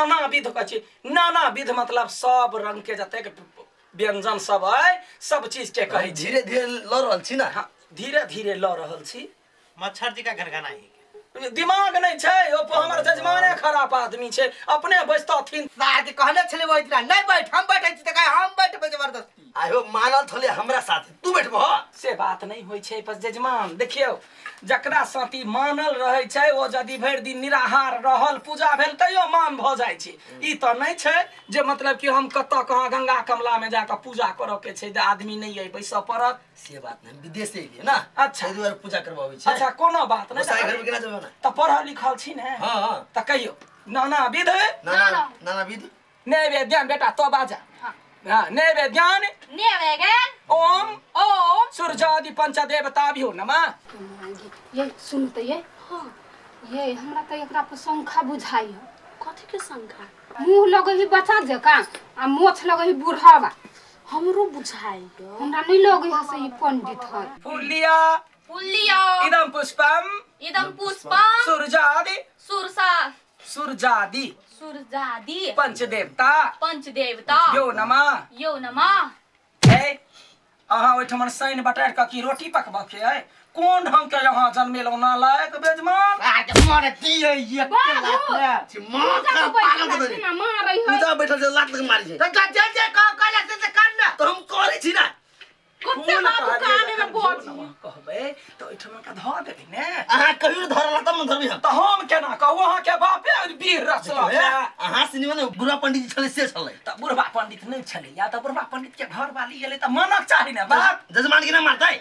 नाना विध कहै छी। नाना विध मतलब सब रंग के जतेक व्यंजन सब अइ सब चीज के कहै छी। धीरे धीरे लऽ रहल छी ना? हाँ, धीरे धीरे लऽ रहल छी। मच्छर जी का घनघनाई। दिमाग नहीं छै, ओ हमर जजमाने खराब आदमी छै, अपने बैसतथिन। सार कहने छलै ओहि दिना नहीं बैठ, हम बैठै छी त कहे हम बैठबै जबरदस्ती। आयो मानल छलै हमरा साथे तू बैठबह। से बात नहीं होइ छै बस जजमान। देखियौ जकरा साथी मानल रहै छै ओ यदि भरि दिन निराहार रहल पूजा भेल तैयो मान भऽ जाइ छै। ई तऽ नहि छै जे मतलब कि हम कतऽ कहाँ गंगा कमला में जाकऽ पूजा करऽ के छै जे आदमी नहि अइ बैसऽ पड़त। से बात नहीं, विदेश से एलियै ना। अच्छा। ताहि दुआरे पूजा करबाबै छै। अच्छा कोनो बात नहि। गोसाई घर में केना जेबै ना? तऽ पढ़ल लिखल छी ने? हाँ, हाँ। तऽ कहियौ नाना विध। नाना, नाना विध। नैवेद्यान बेटा तो बाजा। हाँ। हाँ, नैवेद्यान। नैवेद्यान। ओम। ओम। सूर्यादि पंचदेवताभ्यो नमः। ये सुन तो ये। हाँ। ये हमरा तो एकरा पर शंखा बुझाई है। कथी के शंखा? मुंह लगे ही बच्चा जका आ मोछ लगे ही बूढ़ावा। हमरो बुझाई है। हमरा नहीं लगे है से ई पंडित है। फुलिया। फुलिया। इदम पुष्पम। इदम पुष्पम। सूर्यादि। सुरसा। सूर्यादि। सूर्यादि। पंचदेवता। पंचदेवता। यो नमः। यो नमः। ए, अहाँ ओहिठाम शनि बटारि कऽ की रोटी पकबऽ के अइ? कोन ढंग के यहाँ जन्मेलहुँ नालायक बेजमान? आके मर दिए ये के लात ने। छी, माँ पूजा खराब के पागल बैठल कऽ छै देली। ना, मारै है। पूजा बैठल छै, लात लग मारै छै। त जा जे जे कह कहला से से कर ना। तऽ हम करै छी ना। कते फूल बाबू कहलियै काने में जखन बोझ। झोर नमः कहबै तऽ ओहिठाम के धऽ देबै ने। अहाँ कहियो धरल तब ने धरबै हम। तऽ हम केना कहू? अहाँके बापे वीर रचलक देखियौ, हे। अहाँ से निमन बुढ़ा पंडित जी छलै से छलै। तऽ बुढ़बा पंडित नहि छलैया तऽ बुढ़बा पंडित के घरवाली एलै तऽ मानक चाही ने बात। जजमान के ना मारतै?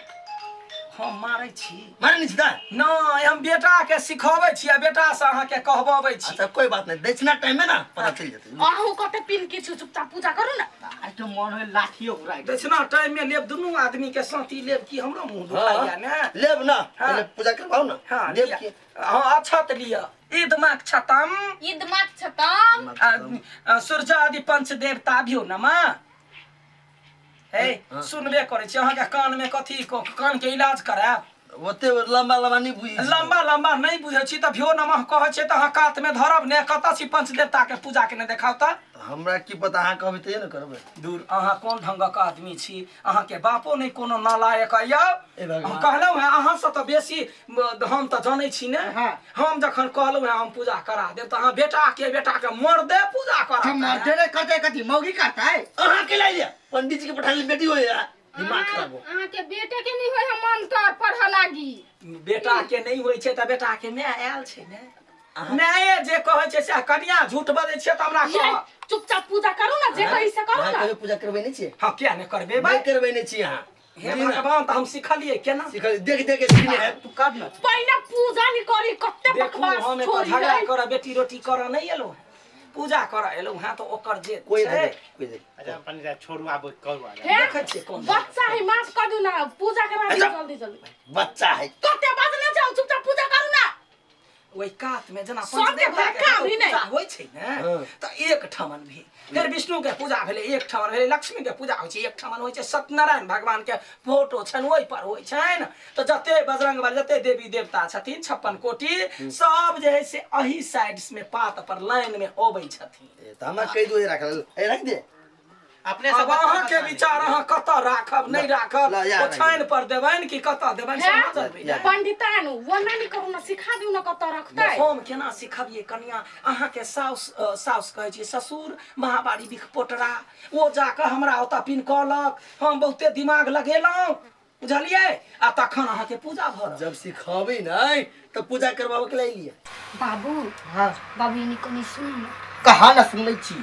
हम मारै छी। मारै नहि छी तऽ? नहि, हम बेटा के सिखबै छी आ बेटा से अहाँके कहबबै छी। अच्छा कोई बात नहीं, दक्षिणा टाइम में ना पता चलि जेतै। अहूँ कते पिन के छी, चुपचाप पूजा करू ना। आज तो मन होय लाठियो घुराइ दे। दक्षिणा टाइम में लेब दुनू आदमी के साथी लेब की हमरो मुंह दुखाइया ने। लेब ना, हाँ। पहिले पूजा करवाओ ना। हाँ, लेब लिअ। की? हाँ, अच्छा तऽ लिअ। इदमक छतम। इदमक छतम। सूर्यादि पंचदेवताभ्यो नमः। हे, हाँ। सुनबे करै छी अहाँके कान में कथी कान के इलाज करायब? ओते लम्बा लम्बा नहि बुझै छी। लम्बा लम्बा नहि बुझै छी तऽ भ्यो नमः कहै छै तऽ अहाँ कात में धरब ने। कतऽ छी पंचदेवता के पूजा केने देखाउ तऽ? हमरा की पता, अहाँ कहबै तैयो ने करबै। दूर, अहाँ कोन ढंगक आदमी छी? अहाँके बापो नहि कोनो नालायक अइ यौ। ए भगवान। हम कहलहुँ हेँ अहाँसँ तऽ बेसी हम तऽ जनै छी ने। हाँ। हम जखन कहलहुँ हेँ हम पूजा करा देब तऽ अहाँ बेटा के बेटा के मर्दे पूजा करा हम मर्दे नहि करतै, कथी मौगी करतै? अहाँ के लाइए पंडित जी के पठा बेटी होइए, दिमाग खराब हो। अहाँके बेटे के नहीं होय हम मंत्र पढ़ऽ लागी। बेटा के नहीं होइ छै तऽ बेटा के माय आयल छै ने। माये जे कहै छै से कनिया झूठ बजै छै तऽ हमरा ये, कह। चुपचाप पूजा करू ना, जे कहै से करू अहाँ ना। कहियो पूजा करबै नहि छियै? हाँ, किया नहि करबेबै? नहि करबै नहि छी अहाँ। हे भगवान, तऽ हम सिखलियै केना? सिखल देख देख के सिखने है। तू कर ना। पहिने पूजा नहीं करी, कते देखू, बकवास हम एतऽ छोड़ी झगड़ा है। करऽ बेटी रोटी करऽ नहि एलहुँ हेँ, पूजा करऽ एलहुँ हेँ तऽ ओकर जे कोई छै नहीं, कोई नहीं। अच्छा पंडित साहब छोड़ू, आब करू आगे। हे, देखै छियै कोन बच्चा है, माफ कर दू ना, पूजा करा दियौ अच्छा। जल्दी जल्दी। बच्चा है। कते बजने जाउ, चुपचाप पूजा करू ना। ओहि कात में जेना सबके पंचदेवता के काम ही नहि। पूजा होइ छै ने, हाँ। तऽ एक ठमन भी फेर विष्णु के पूजा भेलै एक ठमन भेलै, लक्ष्मी के पूजा होइ छै एक ठमन होइ छै, सत्यनारायण भगवान के फोटो छनि ओहि पर होइ छनि। तऽ जते बजरंग बली जते देवी देवता छथिन 56 कोटि सब जे है से एही साइड में पात पर लाइन में अबै छथिन। ए, तऽ हमरा कहि दू राखल, ए राख दे। अपने अब सब बच्चा अहाँके बच्चा विचार अहाँ कतऽ राखब नहि राखब, ला, या ओछानि पर देबनि कि कतऽ देबनि हे, से समझबै ने। पंडितान ओना नहि करू ना, सिखा दियौ ना कतऽ रखतै। हम केना सिखबियै कनिया? अहाँके साउस, साउस कहै छी ससुर महाबारी बिख पोटरा ओ जाकऽ हमरा ओतऽ पिनकलक, हम बहुते दिमाग लगेलहुँ बुझलियै, आ तखन अहाँके पूजा भऽ रहल। जब सिखबै नहि तऽ पूजा करबाबऽ के लिए लिअ। बाबू। हाँ। बाबू एनी कनी सुनू ने। कहाँ ना सुनै छी?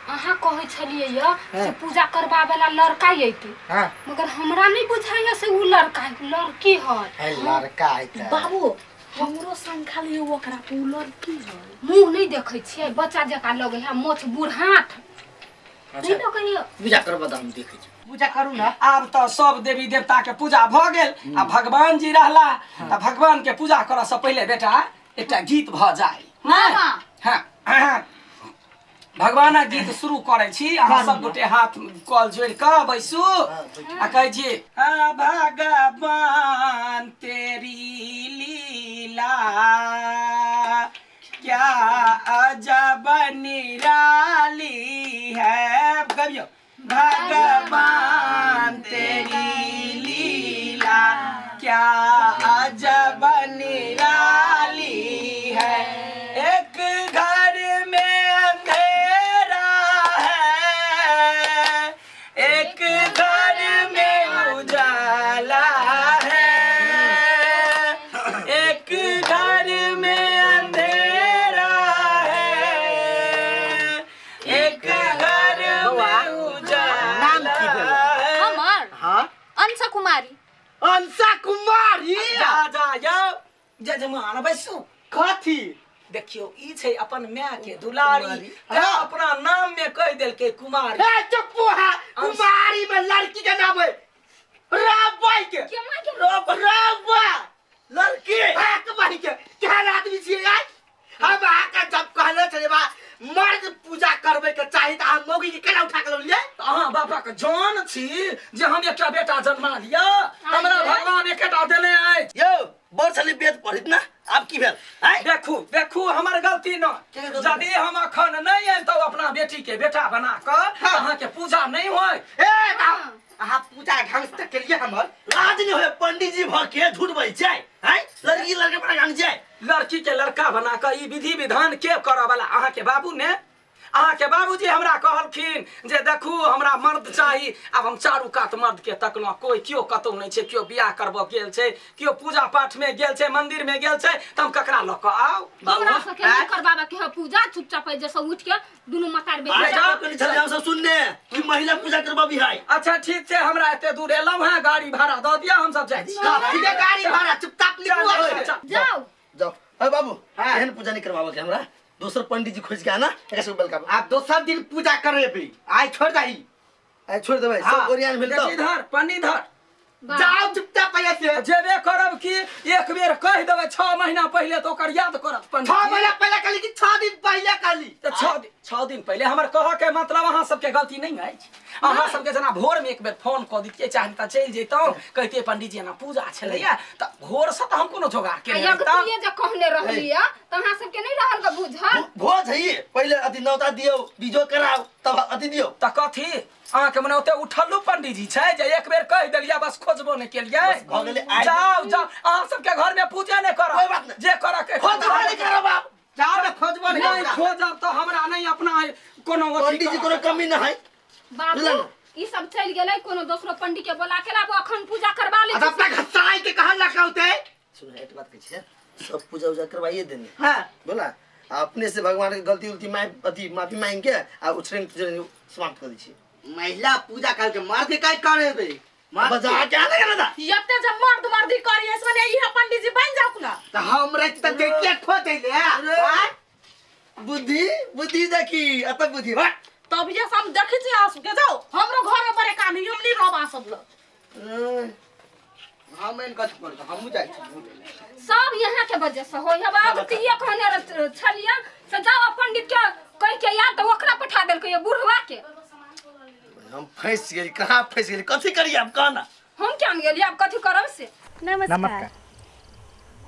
अहाँ कहै छलियै य से पूजा करबाबै ला लड़का अयतै। हाँ। मगर हमरा नहि बुझाइया से उ लड़का है, लड़की है। है लड़का है तऽ। बाबू हमरो शंखा लियौ ओकरा पर, उ लड़की है। मुँह नहि देखै छियै, बच्चा जकाँ लगै है, मोछ बुढ़ाठ नहि लगै है। पूजा करबऽ तऽ हम देखै छी। पूजा करू ना। आब तऽ सब देवी देवता के पूजा भऽ गेल आ भगवान जी रहला तऽ भगवान के पूजा करऽ से पहिले बेटा एकटा गीत भऽ जाय नहि? हाँ। हाँ, हाँ। भगवानक गीत शुरू करै छी, अहाँ सब गोटे हाथ कल जोड़ि कऽ बैसू आ कहै छी, आ भगवान तेरी लीला क्या अजब निराली। कुमारी। अंशा कुमारी। जा जा यौ जजमान बैसू। कथी? देखियौ ई छै अपन माय के दुलारी, तें अपना नाम में कहि देलकै कुमारी। ए चुप है, कुमारी में लड़की के नाम है रबाई के। के माय के? रबा लड़की भाग भाई के केहन आदमी छियै यार। हम अहाँके जब कहले छलियै बा मर्द पूजा करबै के चाही तऽ अहाँ मौगी के केना उठा के लौलियै? तऽ अहाँ बापा के जान छी जे हम एकटा बेटा जन्मा लिअ, हमरा भगवान एकेटा देने अछि। यौ बड़ छली वेद पढ़ित ना, आब की भेल? आँय? देखू देखू हमर गलती न, के गलती? यदि हम अखन नहि आबि तऽ अपना बेटी के बेटा बना कऽ अहाँके पूजा नहि होय। ए अहाँ पूजा ढंग से केलियै हमर? लाज नहीं होय पंडित जी भ के झूठ बजै छै? आँय? लड़की लड़का बना के छै। लड़की के लड़का बना कऽ ई विधि विधान के करऽ वाला अहाँके बाबू ने? अहाँके बाबूजी हमरा कहलखिन जे देखू हमरा मर्द चाही। आब हम चारू कात मर्द के तकलहुँ, कोई केओ कतौ नहि छै, केओ बियाह करबऽ गेल छै, केओ पूजा पाठ में गेल छै, मंदिर में गेल छै, तऽ हम ककरा लऽ कऽ आउ? हमरा सबके नहि करबाबऽ के है पूजा, चुपचाप एहि जैसे उठि के दुनू मतार बेटी आइ जाओ। कनि छलियै हम सब सुनने कि महिला पूजा करबाबी है। अच्छा ठीक छै, हमरा एते दूर एलहुँ हेँ, गाड़ी भाड़ा दऽ दिअ, हम सब जाइ छी। ठीक है गाड़ी भाड़ा, चुपचाप निकलू। चल, चल, जाओ जाओ। अरे बाबू हाँ। एहन पूजा नहीं करवाबऽ के हमरा, दोसर पंडित जी खोज के आना, एकरा सब welcome. आब दोसर दिन पूजा करेबै, आइ छोड़ दही। आइ छोड़ देबै, हाँ। सब ओरियान भेल बेटी तऽ। धर पन्नी धर। जाओ चुपचाप पहिले से। जेबे करब कि एक बेर कहि देबै 6 महीना पहिले तऽ ओकर याद करत पंडित। 6 महीना पहिले कहली कि 6 दिन पहिले कहली? तऽ 6 दिन पहिले हमर कहऽ के मतलब अहाँ सबके गलती नहि अछि। अहाँ सबके जेना भोर में एक बेर फोन कऽ दितियै चाहे तऽ चलि जैतहुँ, कहितियै पंडित जी एना पूजा छलैया, तऽ भोर से तऽ हम कोनो जोगाड़ केने रहितहुँ। जे कहने रहलियै तऽ अहाँ सबके नहि रहल ग बुझल। भोज है पहिले अथी नौता दियौ, बीजो कराउ, तब अथी दियौ। तऽ कथी अहाँके मने ओते उठल्लू पंडीजी छै जे एक बेर कहि देलियै बस खोजबो नहि केलियै? बस भऽ गेलै, आइ- जाउ जाउ, अहाँ सबके घर में पूजे नहि करब। कोइ बात नहि। जे करऽ के खोजबो नहि करब आब। जाओ ने खोजबो नहि नहि करब। खोजब तऽ हमरा नहि अपना कोनो अथी पंडीजी करब। कोनो कमी नहि है। बाबू बुझल ने? ई सब चलि गेलै, कोनो दोसरो पंडित के बोला के लाबू, अखन पूजा करबा ले। आ तऽ अपना घसाई के कहल ना कहते। सुन एक बात कहै छियै, सब पूजा उजा करवाइए देने। हाँ। बोला अपने से भगवान के गलती उलती माफ अथी माफी मांग के आ उछरेंग तुछरेंग समाप्त कर दै छियै। महिला पूजा करके मर्द के काय करेबै? मर्द बजा के। क्या नहीं करना था? यते जब मर्द मर्दी करिए मने इहा पंडित जी बन जाऊ ना। तऽ हम रहित तऽ देखिए खोजै ले। आँय? बुद्धि बुद्धि देखी अत बुद्धि वाह। तब ये हम देखै छी अहाँ सबके, जाओ हमरो घर में बड़े काम है, हम नहीं रहब अहाँ सब लग। हम एहन कथी करब, हमहूँ जाइ छी। सब यहाँ के वजह से होय है बाबू। तऽ ये कहने छलियै से जाओ पंडित के कहि के याद तऽ ओकरा पठा देलकै ये बुढ़वा के। हम फंस गेली, कहाँ फंस गेली, कथी करिए अब कहना? हम क्या गेलियै आब कथी करब से? नमस्कार।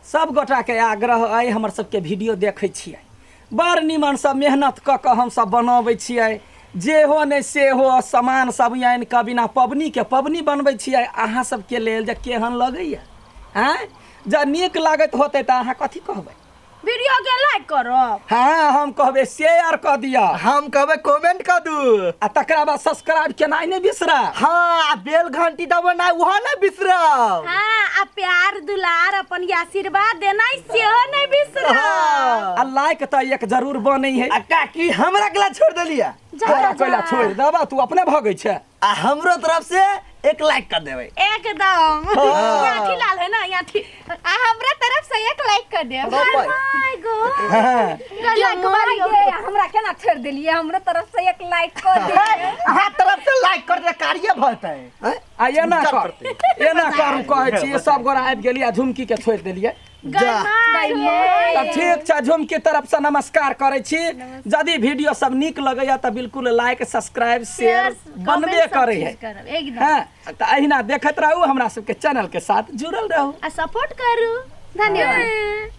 सब गोटा के आग्रह अइ, हमर सबके वीडियो देखै छियै, बड़ निमन सब मेहनत कऽ कऽ हमसब बनबै छियै, जे हो नहि से हो सामान सब आनि कऽ बिना पबनी के पबनी बनबै छियै अहाँ सबके लेल, जे केहन लगैया आँय? जँ नीक लागैत होतै तऽ अहाँ कथी कहबै? वीडियो के लाइक करब। हाँ हम कहबै शेयर कऽ दिअ। हम कहबै कमेंट कऽ दू। आ तकरा बाद सब्सक्राइब केनाइ नहि बिसरब। हाँ, आ बेल घंटी दबेनाइ ओहो नहि बिसरब। हाँ, आ प्यार दुलार अपन आशीर्वाद देनाइ सेहो नहि बिसरब। हाँ। आ लाइक तऽ एक जरूर बनै है। आ काकी हमरा केला छोड़ देलियै? जा तोरा जा। कोइला छोड़ि देबऽ, तू अपने भगै छै। आ हमरो तरफ से एक लाइक कर देबै। एकदम। यहाँ ठीक लाल है ना, यहाँ ठीक। आ हमरा तरफ से एक लाइक कर देब। My God. हाँ। Like Mario. ये हमरा केना छोड़ देलियै, हमरो तरफ से एक लाइक कर दे। अहाँ तरफ से लाइक कर दे कार्य भतै। आ एना कर एना करू कहै छी, सब गोरा आबि गेलियै आ झुमकी के छोड़ि देलियै। तऽ ठीक छै, झुमकी तरफ से नमस्कार करै छी। यदि वीडियो सब नीक लगैया तऽ बिल्कुल लाइक सब्सक्राइब शेयर बनबे करै है। करब एकदम। हाँ, तऽ अहिना देखैत रहू, हमरा सबके चैनल के साथ जुड़ल रहू आ सपोर्ट करू। धन्यवाद।